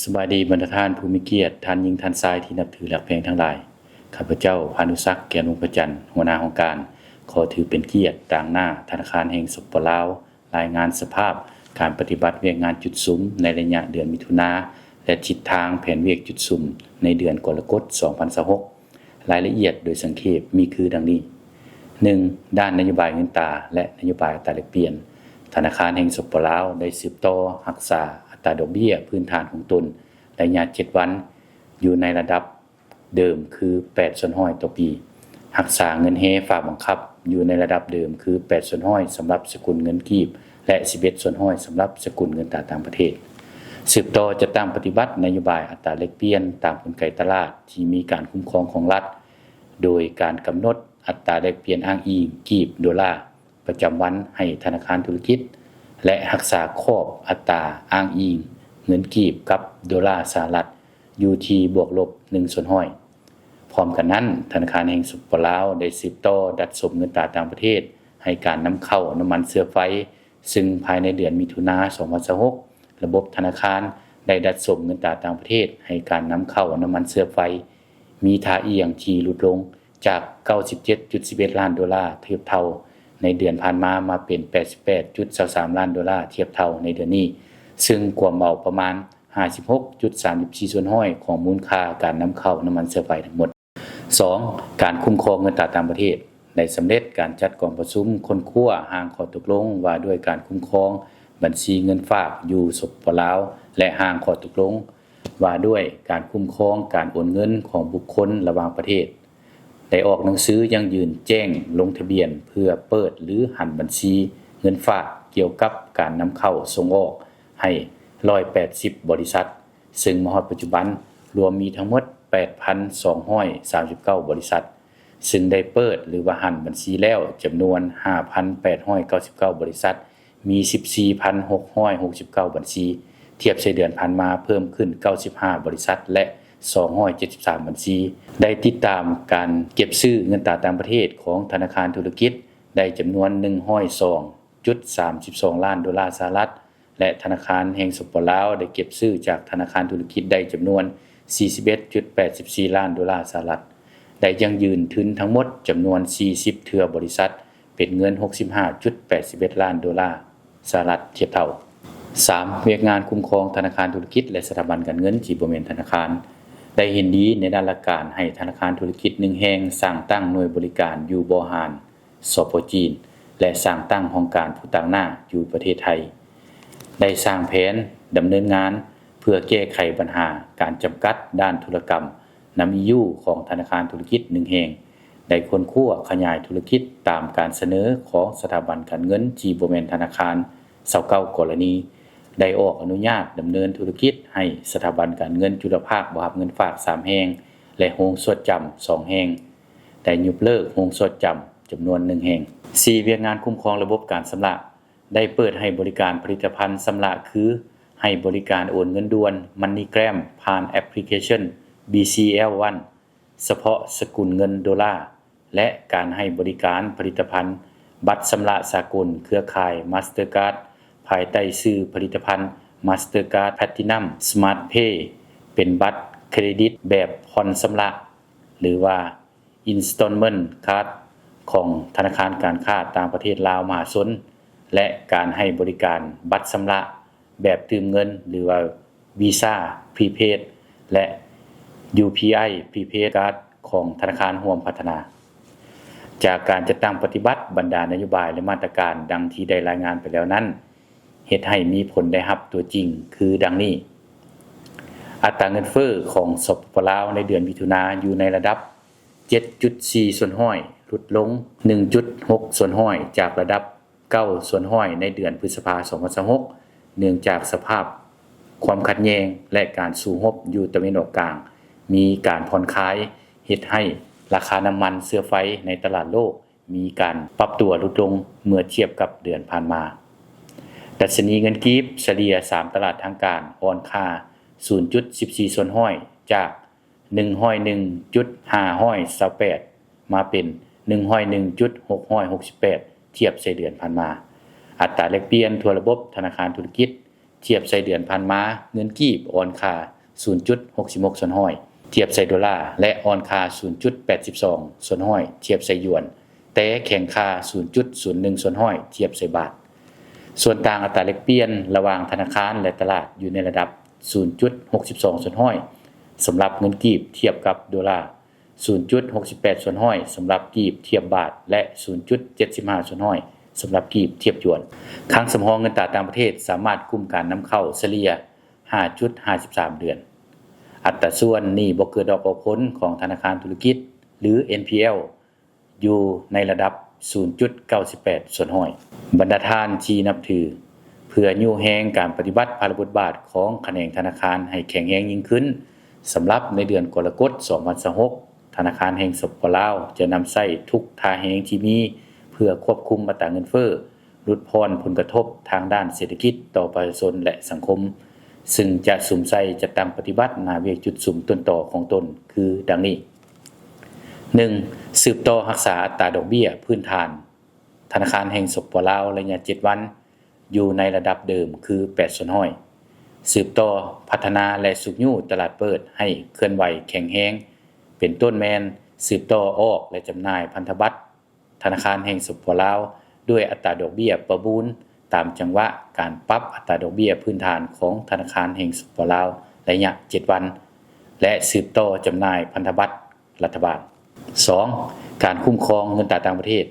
ສະບາຍດີບັນດາທ່ານຜູ້ມີກຽດ, ທ່ານຍິງ, ທ່ານຊາຍທີ່ນັບຖືຮັກແພງທັງຫຼາຍ. ຂ້າພະເຈົ້າ ພານຸສັກ ແກ້ວວົງພະຈັນ, ຫົວໜ້າຫ້ອງການ, ຂໍຖືເປັນກຽດຕາງໜ້າທະນາຄານແຫ່ງ ສປປ ລາວ ລາຍງານສະພາບການປະຕິບັດວຽກງານຈຸດສຸມໃນໄລຍະເດືອນມິຖຸນາ ແລະ ທິດທາງແຜນວຽກຈຸດສຸມໃນເດືອນກໍລະກົດ ສອງພັນຊາວຫົກ. ລາຍລະອຽດໂດຍສັງເຂບມີຄືດັ່ງນີ້. ໜຶ່ງ, ດ້ານນະໂຍບາຍເງິນຕາ ແລະ ນະໂຍບາຍອັດຕາແລກປ່ຽນ, ທະນາຄານແຫ່ງ ສປປ ລາວ ໄດ້ສືບຕໍ່ຮັກສາອັດຕາດອກເບ້ຍພື້ນຖານຂອງຕົນໄລຍະເຈັດວັນ ຢູ່ໃນລະດັບເດີມຄືແປດສ່ວນຮ້ອຍຕໍ່ປີ, ຮັກສາເງິນເຮຝາກບັງຄັບຢູ່ໃນລະດັບເດີມຄືແປດສ່ວນຮ້ອຍສຳລັບສະກຸນເງິນກີບ ແລະ ສິບເອັດສ່ວນຮ້ອຍສຳລັບສະກຸນເງິນຕາຕ່າງປະເທດ. ສືບຕໍ່ຈັດຕັ້ງປະຕິບັດນະໂຍບາຍອັດຕາແລກປ່ຽນຕາມກົນໄກຕະຫຼາດທີ່ມີການຄຸ້ມຄອງຂອງລັດ, ໂດຍການກຳນົດອັດຕາແລກປ່ຽນອ້າງອີງກີບໂດລາປະຈຳວັນໃຫ້ທະນາຄານທຸລະກິດ ແລະ ຮັກສາຂອບອັດຕາອ້າງອີງເງິນກີບກັບໂດລາສະຫະລັດຢູ່ທີ່ບວກລົບໜຶ່ງສ່ວນຮ້ອຍ. ພ້ອມກັນນັ້ນ, ທະນາຄານແຫ່ງ ສປປ ລາວ ໄດ້ສືບຕໍ່ດັດສົມເງິນຕາຕ່າງປະເທດໃຫ້ການນຳເຂົ້ານ້ຳມັນເຊື້ອໄຟ, ຊຶ່ງພາຍໃນເດືອນມິຖຸນາ ສອງພັນຊາວຫົກ ລະບົບທະນາຄານໄດ້ດັດສົມເງິນຕາຕ່າງປະເທດໃຫ້ການນຳເຂົ້ານ້ຳມັນເຊື້ອໄຟ ມີທ່າອ່ຽງທີ່ຫຼຸດລົງຈາກເກົ້າສິບເຈັດຈຸດສິບເອັດລ້ານໂດລາທຽບເທົ່າໃນເດືອນຜ່ານມາ ມາເປັນແປດສິບແປດຈຸດຊາວສາມລ້ານໂດລາທຽບເທົ່າໃນເດືອນນີ້, ຊຶ່ງກວມເອົາປະມານຫ້າສິບຫົກຈຸດສາມສິບສີ່ສ່ວນຮ້ອຍຂອງມູນຄ່າການນຳເຂົ້ານ້ຳມັນເຊື້ອໄຟທັງໝົດ. ສອງ, ການຄຸ້ມຄອງເງິນຕາຕ່າງປະເທດ ໄດ້ສຳເລັດການຈັດກອງປະຊຸມຄົ້ນຄວ້າຮ່າງຂໍ້ຕົກລົງວ່າດ້ວຍການຄຸ້ມຄອງບັນຊີເງິນຝາກຢູ່ ສປປ ລາວ ແລະ ຮ່າງຂໍ້ຕົກລົງວ່າດ້ວຍການຄຸ້ມຄອງການໂອນເງິນຂອງບຸກຄົນລະຫວ່າງປະເທດ, ໄດ້ອອກໜັງສືຢັ້ງຢືນແຈ້ງລົງທະບຽນເພື່ອເປີດ ຫຼື ຫັນບັນຊີເງິນຝາກກ່ຽວກັບການນຳເຂົ້າສົ່ງອອກໃຫ້ຮ້ອຍແປດສິບບໍລິສັດ, ຊຶ່ງມາຮອດປັດຈຸບັນລວມມີທັງໝົດແປດພັນສອງຮ້ອຍສາມສິບເກົ້າບໍລິສັດ, ຊຶ່ງໄດ້ເປີດ ຫຼືວ່າຫັນບັນຊີແລ້ວຈຳນວນຫ້າພັນແປດຮ້ອຍເກົ້າສິບເກົ້າບໍລິສັດ, ມີສິບສີ່ພັນຫົກຮ້ອຍຫົກສິບເກົ້າບັນຊີ, ທຽບໃສ່ເດືອນຜ່ານມາເພີ່ມຂຶ້ນເກົ້າສິບຫ້າບໍລິສັດ ແລະ ສອງຮ້ອຍເຈັດສິບສາມບັນຊີ. ໄດ້ຕິດຕາມການເກັບຊື້ເງິນຕາຕ່າງປະເທດຂອງທະນາຄານທຸລະກິດໄດ້ຈຳນວນໜຶ່ງຮ້ອຍສອງຈຸດສາມສິບສອງລ້ານໂດລາສະຫະລັດ, ແລະ ທະນາຄານແຫ່ງ ສປປ ລາວ ໄດ້ເກັບຊື້ຈາກທະນາຄານທຸລະກິດໄດ້ຈຳນວນສີ່ສິບເອັດຈຸດແປດສິບສີ່ລ້ານໂດລາສະຫະລັດ, ໄດ້ຢັ້ງຢືນທຶນທັງໝົດຈຳນວນສີ່ສິບເທື່ອບໍລິສັດ ເປັນເງິນຫົກສິບຫ້າຈຸດແປດສິບເອັດລ້ານໂດລາສະຫະລັດທຽບເທົ່າ. ສາມ, ວຽກງານຄຸ້ມຄອງທະນາຄານທຸລະກິດ ແລະ ສະຖາບັນການເງິນທີ່ບໍ່ແມ່ນທະນາຄານ ໄດ້ເຫັນດີໃນດ້ານຫຼັກການໃຫ້ທະນາຄານທຸລະກິດໜຶ່ງແຫ່ງສ້າງຕັ້ງໜ່ວຍບໍລິການຢູ່ບໍ່ຫານ ສປ ຈີນ ແລະ ສ້າງຕັ້ງຫ້ອງການຜູ້ຕາງໜ້າຢູ່ປະເທດໄທ, ໄດ້ສ້າງແຜນດຳເນີນງານເພື່ອແກ້ໄຂບັນຫາການຈຳກັດດ້ານທຸລະກຳນຳອີຢູຂອງທະນາຄານທຸລະກິດໜຶ່ງແຫ່ງ, ໄດ້ຄົ້ນຄວ້າຂະຫຍາຍທຸລະກິດຕາມການສະເໜີຂອງສະຖາບັນການເງິນທີ່ບໍ່ແມ່ນທະນາຄານຊາວເກົ້າກໍລະນີ, ໄດ້ອອກອະນຸຍາດດຳເນີນທຸລະກິດໃຫ້ສະຖາບັນການເງິນຈຸລະພາກບໍ່ຮັບເງິນຝາກສາມແຫ່ງ ແລະ ໂຮງຊວດຈຳສອງແຫ່ງ, ໄດ້ຍົກເລີກໂຮງຊວດຈຳ ຈຳນວນໜຶ່ງແຫ່ງ. ສີ່, ວຽກງານຄຸ້ມຄອງລະບົບການຊຳລະ ໄດ້ເປີດໃຫ້ບໍລິການຜະລິດຕະພັນຊຳລະ ຄື ໃຫ້ບໍລິການໂອນເງິນດ່ວນ MoneyGram ຜ່ານແອັບພລິເຄຊັນ BCL One ສະເພາະສະກຸນເງິນໂດລາ ແລະ ການໃຫ້ບໍລິການຜະລິດຕະພັນບັດຊຳລະສາກົນເຄືອຂ່າຍ Mastercard ພາຍໃຕ້ຊື່ຜະລິດຕະພັນ Mastercard Platinum Smart Pay ເປັນບັດເຄຣດິດແບບຜ່ອນຊຳລະ ຫຼືວ່າ Installment Card ຂອງທະນາຄານການຄ້າຕ່າງປະເທດລາວມະຫາຊົນ ແລະ ການໃຫ້ບໍລິການບັດຊຳລະແບບຕື່ມເງິນ ຫຼືວ່າ Visa Prepaid ແລະ UPI Prepaid Card ຂອງທະນາຄານຮ່ວມພັດທະນາ. ຈາກການຈັດຕັ້ງປະຕິບັດບັນດານະໂຍບາຍ ແລະ ມາດຕະການດັ່ງທີ່ໄດ້ລາຍງານໄປແລ້ວນັ້ນ ເຮັດໃຫ້ມີຜົນໄດ້ຮັບຕົວຈິງຄືດັ່ງນີ້: ອັດຕາເງິນເຟີ້ຂອງ ສປປ ລາວ ໃນເດືອນມິຖຸນາຢູ່ໃນລະດັບ ເຈັດຈຸດສີ່ສ່ວນຮ້ອຍ ຫຼຸດລົງ ໜຶ່ງຈຸດຫົກສ່ວນຮ້ອຍ ຈາກລະດັບ ເກົ້າສ່ວນຮ້ອຍ ໃນເດືອນພຶດສະພາ ສອງພັນຊາວຫົກ ເນື່ອງຈາກສະພາບຄວາມຂັດແຍ່ງ ແລະ ການສູ້ຮົບຢູ່ຕາເວັນອອກກາງ ມີການຜ່ອນຄາຍ ເຮັດໃຫ້ລາຄານ້ຳມັນເຊື້ອໄຟໃນຕະຫຼາດໂລກ ມີການປັບຕົວຫຼຸດລົງເມື່ອທຽບກັບເດືອນຜ່ານມາ. ດັດຊະນີເງິນກີບສະເລ່ຍສາມຕະຫຼາດທາງການອ່ອນຄ່າ ສູນຈຸດສິບສີ່ສ່ວນຮ້ອຍ ຈາກ ໜຶ່ງຮ້ອຍໜຶ່ງຈຸດຫ້າຮ້ອຍຊາວແປດ ມາເປັນ ໜຶ່ງຮ້ອຍໜຶ່ງຈຸດຫົກຮ້ອຍຫົກສິບແປດ ທຽບໃສ່ເດືອນຜ່ານມາ. ອັດຕາແລກປ່ຽນທົ່ວລະບົບທະນາຄານທຸລະກິດ ທຽບໃສ່ເດືອນຜ່ານມາ, ເງິນກີບອ່ອນຄ່າສູນຈຸດຫົກສິບຫົກສ່ວນຮ້ອຍ ທຽບໃສ່ໂດລາ ແລະ ອ່ອນຄ່າສູນຈຸດແປດສິບສອງສ່ວນຮ້ອຍ ທຽບໃສ່ຢວນ, ແຕ່ແຂງຄ່າສູນຈຸດສູນໜຶ່ງສ່ວນຮ້ອຍ ທຽບໃສ່ບາດ. ສ່ວນຕ່າງອັດຕາແລກປ່ຽນລະຫວ່າງທະນາຄານ ແລະ ຕະຫຼາດ ຢູ່ໃນລະດັບສູນຈຸດຫົກສິບສອງສ່ວນຮ້ອຍ ສຳລັບເງິນກີບທຽບກັບໂດລາ, ສູນຈຸດຫົກສິບແປດສ່ວນຮ້ອຍ ສຳລັບກີບທຽບບາດ ແລະ ສູນຈຸດເຈັດສິບຫ້າສ່ວນຮ້ອຍ ສຳລັບກີບທຽບຢວນ. ຄັງສຳຮອງເງິນຕາຕ່າງປະເທດສາມາດກຸ້ມການນຳເຂົ້າສະເລ່ຍຫ້າຈຸດຫ້າສິບສາມເດືອນ. ອັດຕາສ່ວນໜີ້ບໍ່ເກີດດອກອອກຜົນຂອງທະນາຄານທຸລະກິດ ຫຼື ເອັນພີແອລ ຢູ່ໃນລະດັບສູນຈຸດເກົ້າສິບແປດສ່ວນຮ້ອຍ. ບັນດາທ່ານທີ່ນັບຖື, ເພື່ອຍູ້ແຮງການປະຕິບັດພາລະບົດບາດຂອງຂະແໜງທະນາຄານໃຫ້ແຂງແຮງຍິ່ງຂຶ້ນ, ສຳລັບໃນເດືອນກໍລະກົດ ສອງພັນຊາວຫົກ ທະນາຄານແຫ່ງ ສປປ ລາວ ຈະນຳໃຊ້ທຸກທ່າແຮງທີ່ມີ ເພື່ອຄວບຄຸມອັດຕາເງິນເຟີ້, ຫຼຸດຜ່ອນຜົນກະທົບທາງດ້ານເສດຖະກິດຕໍ່ປະຊາຊົນ ແລະ ສັງຄົມ, ຊຶ່ງຈະສຸມໃສ່ຈັດຕັ້ງປະຕິບັດໜ້າວຽກຈຸດສຸມຕົ້ນຕໍຂອງຕົນ ຄືດັ່ງນີ້: ໜຶ່ງ, ສືບຕໍ່ຮັກສາອັດຕາດອກເບ້ຍພື້ນຖານທະນາຄານແຫ່ງ ສປປ ລາວ ໄລຍະເຈັດວັນ ຢູ່ໃນລະດັບເດີມ ຄື ແປດສ່ວນຮ້ອຍ. ສືບຕໍ່ພັດທະນາ ແລະ ຊຸກຍູ້ຕະຫຼາດເປີດໃຫ້ເຄື່ອນໄຫວແຂງແຮງ, ເປັນຕົ້ນແມ່ນ ສືບຕໍ່ອອກ ແລະ ຈຳໜ່າຍພັນທະບັດ ທະນາຄານແຫ່ງ ສປປ ລາວ ດ້ວຍອັດຕາດອກເບ້ຍປະມູນຕາມຈັງຫວະການປັບອັດຕາດອກເບ້ຍພື້ນຖານຂອງທະນາຄານແຫ່ງ ສປປ ລາວ ໄລຍະເຈັດວັນ ແລະ ສືບຕໍ່ຈຳໜ່າຍພັນທະບັດລັດຖະບານ. ສອງ, ການຄຸ້ມຄອງເງິນຕາຕ່າງປະເທດ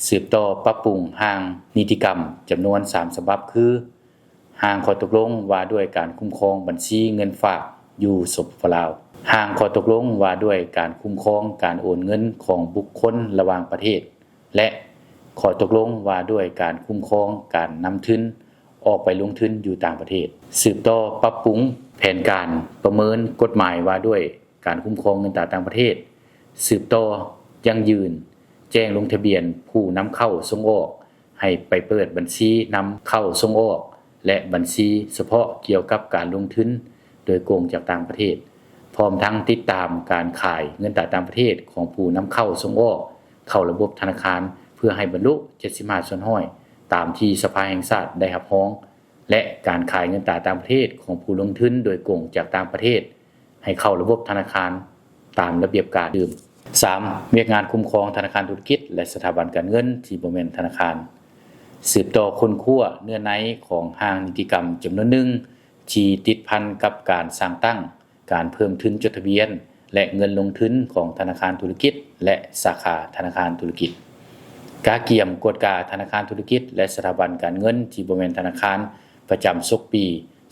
ສືບຕໍ່ປັບປຸງຮ່າງນິຕິກຳຈຳນວນສາມສະບັບ ຄື ຮ່າງຂໍ້ຕົກລົງວ່າດ້ວຍການຄຸ້ມຄອງບັນຊີເງິນຝາກຢູ່ ສປປ ລາວ, ຮ່າງຂໍ້ຕົກລົງວ່າດ້ວຍການຄຸ້ມຄອງການໂອນເງິນຂອງບຸກຄົນລະຫວ່າງປະເທດ ແລະ ຂໍ້ຕົກລົງວ່າດ້ວຍການຄຸ້ມຄອງການນຳທຶນອອກໄປລົງທຶນຢູ່ຕ່າງປະເທດ. ສືບຕໍ່ປັບປຸງແຜນການປະເມີນກົດໝາຍວ່າດ້ວຍການຄຸ້ມຄອງເງິນຕາຕ່າງປະເທດ, ສືບຕໍ່ຢັ້ງຢືນແຈ້ງລົງທະບຽນຜູ້ນຳເຂົ້າສົ່ງອອກ ໃຫ້ໄປເປີດບັນຊີນຳເຂົ້າສົ່ງອອກ ແລະ ບັນຊີສະເພາະກ່ຽວກັບການລົງທຶນໂດຍກົງຈາກຕ່າງປະເທດ, ພ້ອມທັງຕິດຕາມການຂາຍເງິນຕາຕ່າງປະເທດຂອງຜູ້ນຳເຂົ້າສົ່ງອອກເຂົ້າລະບົບທະນາຄານ ເພື່ອໃຫ້ບັນລຸເຈັດສິບຫ້າສ່ວນຮ້ອຍ ຕາມທີ່ສະພາແຫ່ງຊາດໄດ້ຮັບຮອງ ແລະ ການຂາຍເງິນຕາຕ່າງປະເທດຂອງຜູ້ລົງທຶນໂດຍກົງຈາກຕ່າງປະເທດ ໃຫ້ເຂົ້າລະບົບທະນາຄານຕາມລະບຽບການເດີມ. ສາມ, ວຽກງານຄຸ້ມຄອງທະນາຄານທຸລະກິດ ແລະ ສະຖາບັນການເງິນທີ່ບໍ່ແມ່ນທະນາຄານ, ສືບຕໍ່ຄົ້ນຄວ້າເນື້ອໃນຂອງຮ່າງນິຕິກຳຈຳນວນໜຶ່ງທີ່ຕິດພັນກັບການສ້າງຕັ້ງ, ການເພີ່ມທຶນຈົດທະບຽນ ແລະ ເງິນລົງທຶນຂອງທະນາຄານທຸລະກິດ ແລະ ສາຂາທະນາຄານທຸລະກິດ. ກະກຽມກວດກາທະນາຄານທຸລະກິດ ແລະ ສະຖາບັນການເງິນທີ່ບໍ່ແມ່ນທະນາຄານ ປະຈຳສົກປີ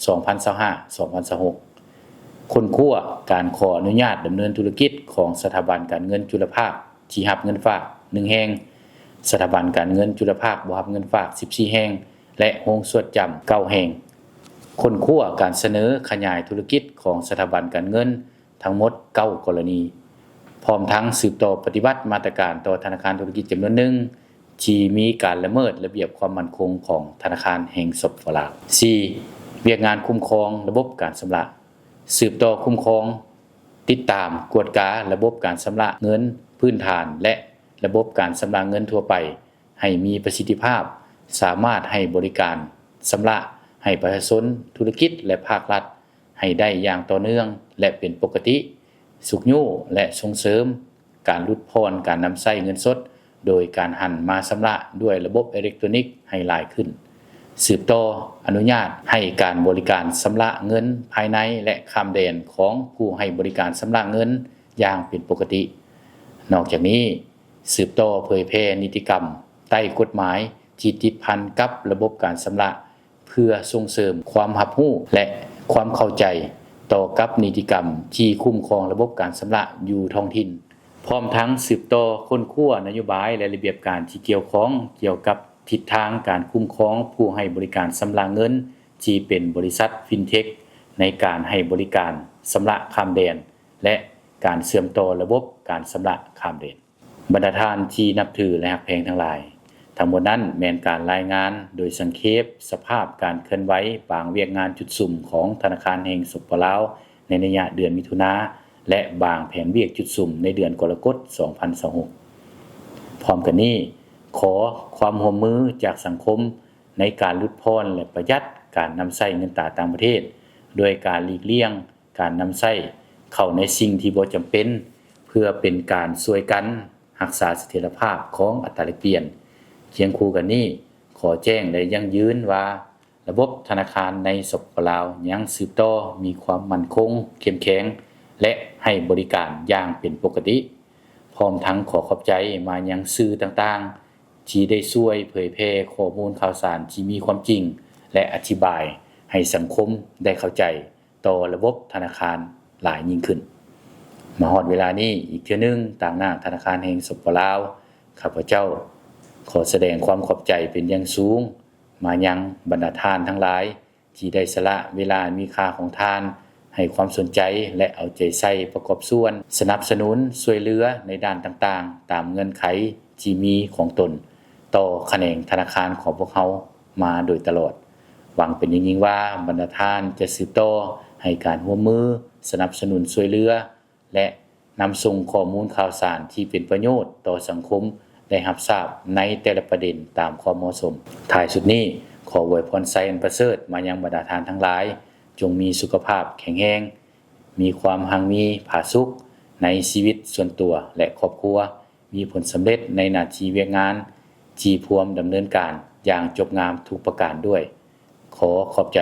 ສອງພັນຊາວຫ້າ ສອງພັນຊາວຫົກ. ຄົ້ນຄວ້າການຂໍອະນຸຍາດດຳເນີນທຸລະກິດຂອງສະຖາບັນການເງິນຈຸລະພາກທີ່ຮັບເງິນຝາກໜຶ່ງແຫ່ງ, ສະຖາບັນການເງິນຈຸລະພາກບໍ່ຮັບເງິນຝາກສິບສີ່ແຫ່ງ ແລະ ໂຮງຊວດຈຳເກົ້າແຫ່ງ. ຄົ້ນຄວ້າການສະເໜີຂະຫຍາຍທຸລະກິດຂອງສະຖາບັນການເງິນທັງໝົດເກົ້າກໍລະນີ, ພ້ອມທັງສືບຕໍ່ປະຕິບັດມາດຕະການຕໍ່ທະນາຄານທຸລະກິດຈຳນວນໜຶ່ງ ທີ່ມີການລະເມີດລະບຽບຄວາມໝັ້ນຄົງຂອງທະນາຄານແຫ່ງ ສປປ ລາວ. ສີ່, ວຽກງານຄຸ້ມຄອງລະບົບການຊຳລະ, ສືບຕໍ່ຄຸ້ມຄອງ, ຕິດຕາມ, ກວດກາລະບົບການຊຳລະເງິນພື້ນຖານ ແລະ ລະບົບການຊຳລະເງິນທົ່ວໄປ ໃຫ້ມີປະສິດທິພາບ, ສາມາດໃຫ້ບໍລິການຊຳລະໃຫ້ປະຊາຊົນ, ທຸລະກິດ ແລະ ພາກລັດ ໃຫ້ໄດ້ຢ່າງຕໍ່ເນື່ອງ ແລະ ເປັນປົກກະຕິ, ຊຸກຍູ້ ແລະ ສົ່ງເສີມການຫຼຸດຜ່ອນການນຳໃຊ້ເງິນສົດ ໂດຍການຫັນມາຊຳລະດ້ວຍລະບົບເອເລັກໂຕຣນິກໃຫ້ຫຼາຍຂຶ້ນ. ສືບຕໍ່ອະນຸຍາດໃຫ້ການບໍລິການຊຳລະເງິນພາຍໃນ ແລະ ຂ້າມແດນຂອງຜູ້ໃຫ້ບໍລິການຊຳລະເງິນຢ່າງເປັນປົກກະຕິ. ນອກຈາກນີ້, ສືບຕໍ່ເຜີຍແຜ່ນິຕິກຳໃຕ້ກົດໝາຍທີ່ຕິດພັນກັບລະບົບການຊຳລະ ເພື່ອສົ່ງເສີມຄວາມຮັບຮູ້ ແລະ ຄວາມເຂົ້າໃຈຕໍ່ກັບນິຕິກຳທີ່ຄຸ້ມຄອງລະບົບການຊຳລະຢູ່ທ້ອງຖິ່ນ, ພ້ອມທັງສືບຕໍ່ຄົ້ນຄວ້ານະໂຍບາຍ ແລະ ລະບຽບການທີ່ກ່ຽວຂ້ອງກ່ຽວກັບທິດທາງການຄຸ້ມຄອງຜູ້ໃຫ້ບໍລິການຊຳລະເງິນທີ່ເປັນບໍລິສັດ FinTech ໃນການໃຫ້ບໍລິການຊຳລະຂ້າມແດນ ແລະ ການເຊື່ອມຕໍ່ລະບົບການຊຳລະຂ້າມແດນ. ບັນດາທ່ານທີ່ນັບຖື ແລະ ຮັກແພງທັງຫຼາຍ, ທັງໝົດນັ້ນແມ່ນການລາຍງານໂດຍສັງເຂບສະພາບການເຄື່ອນໄຫວບາງວຽກງານຈຸດສຸມຂອງທະນາຄານແຫ່ງ ສປປ ລາວ ໃນໄລຍະເດືອນມິຖຸນາ ແລະ ບາງແຜນວຽກຈຸດສຸມໃນເດືອນກໍລະກົດ ສອງພັນຊາວຫົກ. ພ້ອມກັນນີ້, ຂໍຄວາມຮ່ວມມືຈາກສັງຄົມໃນການຫຼຸດຜ່ອນ ແລະ ປະຢັດ ການນຳໃຊ້ເງິນຕາຕ່າງປະເທດ ໂດຍການຫຼີກລ່ຽງການນຳໃຊ້ເຂົ້າໃນສິ່ງທີ່ບໍ່ຈຳເປັນ ເພື່ອເປັນການຊ່ວຍກັນຮັກສາສະຖຽນລະພາບຂອງອັດຕາແລກປ່ຽນ. ຄຽງຄູ່ກັນນີ້, ຂໍແຈ້ງ ແລະ ຢັ້ງຢືນວ່າ ລະບົບທະນາຄານໃນ ສປປ ລາວ ຍັງສືບຕໍ່ມີຄວາມໝັ້ນຄົງ, ເຂັ້ມແຂງ ແລະ ໃຫ້ບໍລິການຢ່າງເປັນປົກກະຕິ. ພ້ອມທັງຂໍຂອບໃຈມາຍັງສື່ຕ່າງໆ ທີ່ໄດ້ຊ່ວຍເຜີຍແຜ່ຂໍ້ມູນຂ່າວສານທີ່ມີຄວາມຈິງ ແລະ ອະທິບາຍໃຫ້ສັງຄົມໄດ້ເຂົ້າໃຈຕໍ່ລະບົບທະນາຄານຫຼາຍຍິ່ງຂຶ້ນ. ມາຮອດເວລານີ້, ອີກເທື່ອໜຶ່ງ, ຕາງໜ້າທະນາຄານແຫ່ງ ສປປ ລາວ, ຂ້າພະເຈົ້າຂໍສະແດງຄວາມຂອບໃຈເປັນຢ່າງສູງ ມາຍັງບັນດາທ່ານທັງຫຼາຍ ທີ່ໄດ້ສະຫຼະເວລາອັນມີຄ່າຂອງທ່ານ ໃຫ້ຄວາມສົນໃຈ ແລະ ເອົາໃຈໃສ່ປະກອບສ່ວນ ສະໜັບສະໜູນຊ່ວຍເຫຼືອໃນດ້ານຕ່າງໆ ຕາມເງື່ອນໄຂທີ່ມີຂອງຕົນ ຕໍ່ຂະແໜງທະນາຄານຂອງພວກເຮົາມາໂດຍຕະຫຼອດ. ຫວັງເປັນຢ່າງຍິ່ງວ່າ ບັນດາທ່ານຈະສືບຕໍ່ໃຫ້ການຮ່ວມມື ສະໜັບສະໜູນຊ່ວຍເຫຼືອ ແລະ ນຳສົ່ງຂໍ້ມູນຂ່າວສານທີ່ເປັນປະໂຫຍດຕໍ່ສັງຄົມໄດ້ຮັບຊາບໃນແຕ່ລະປະເດັນຕາມຄວາມເໝາະສົມ. ທ້າຍສຸດນີ້, ຂໍອວຍພອນໄຊອັນປະເສີດມາຍັງບັນດາທ່ານທັງຫຼາຍ, ຈົ່ງມີສຸຂະພາບແຂງແຮງ, ມີຄວາມຮັ່ງມີຜາສຸກໃນຊີວິດສ່ວນຕົວ ແລະ ຄອບຄົວ, ມີຜົນສຳເລັດໃນໜ້າທີ່ວຽກງານທີ່ພວມດຳເນີນການຢ່າງຈົບງາມທຸກປະການດ້ວຍ. ຂໍຂອບໃຈ.